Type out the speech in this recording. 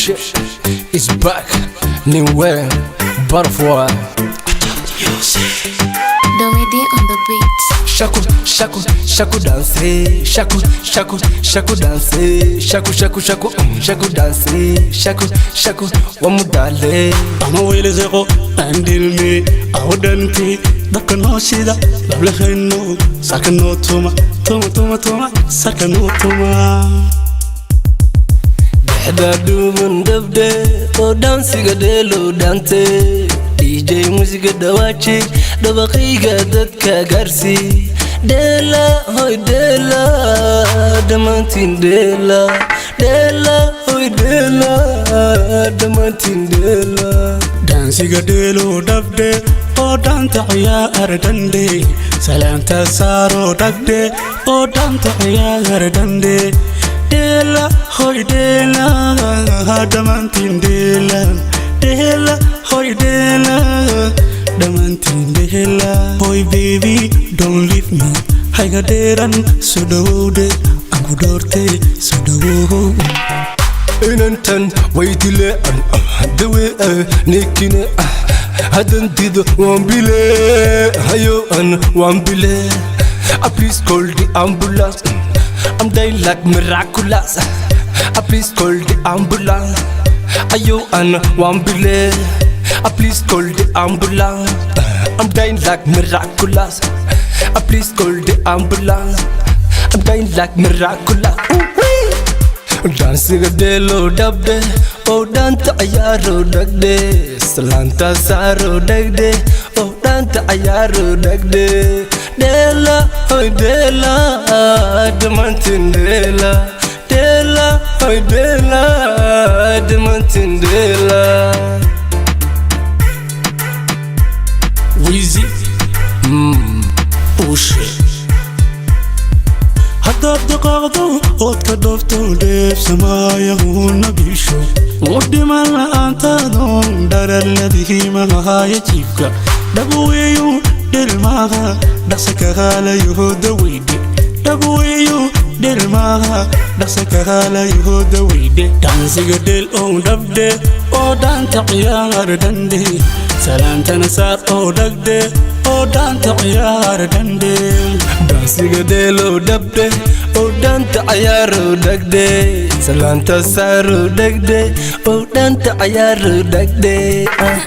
Shit is back. New way, butterfly. Domidi on the beat. Shaku, shaku, shaku dance. Shaku, shaku, shaku dance. Shaku, shaku, shaku, shaku dance. Shaku, shaku, wamudale. Ama weylseqo aan dhilmi aw dhanti dabka noo shida lablahayno sarka noo tuma tuma tuma tuma sarka noo tuma. Dhexda dhuuman dhabdhe oo dhaansiga dheelo dhaante, DJ musiga dhawaaji, dhabaqayga dadka gaarsi. Dheela hoy dheela, dhammaantiin dheela, dheela hoy dheela, dhammaantiin dheela. Dhaansiga dheelo dhabdhe oo dhaanta ciyaar dhandhe, salaanta saaro dhagdhe oo dhaanta ciyaar dhandhe. Dheela hoy dheela, dhammaantiin dheela, dheela hoy dheela, dhammaantiin dheela. Hoy baby, don't leave me, hayga dheeran, soo dhawowdhe, aan ku dhoortay, soo dhawow. Inantan waydile dawe nikine, hadan dido waan bile, hayo an waan bile. Please call the ambulance, I'm dying like miraculous. Please call the ambulance, ayo an waan bile. Please call the ambulance, I'm dying like miraculous. Please call the ambulance, I'm dying like miraculous. Ooh-wee. Dhaansiga dheelo dhabdhe oo dhaanta cayaaro dhagdhe, salaanta saaro dhagdhe oo dhaanta cayaaro dhagdhe. Dheela hoy dheela, dhammaantiin dheela, dheela hoy dheela, dhammaantiin dheela. Wizi ushe haddaad dhaqaaqdo ood ka dhoofto dheebsamaayahuna biisho u dhiman la'aantaadon dhararladihiimahaayo jiifka dhabweeyu dhelmaaha dhaqsa kahaalayuho daweydhe, dhabweeyu dhelmaaha dhaqsa kahaalayuho daweydhe. Dhaansiga dheel oo dhabdhe oo dhaanta ciyaar dhandhe, salaantana saar oo dhagdhe oo dhaanta ciyaar dhandhe. Dhaansiga dheelo dhabdhe oo dhaanta cayaaro dhagdhe, salaanta saaro dhagdhe oo dhaanta cayaaro dhagdhe. Ah.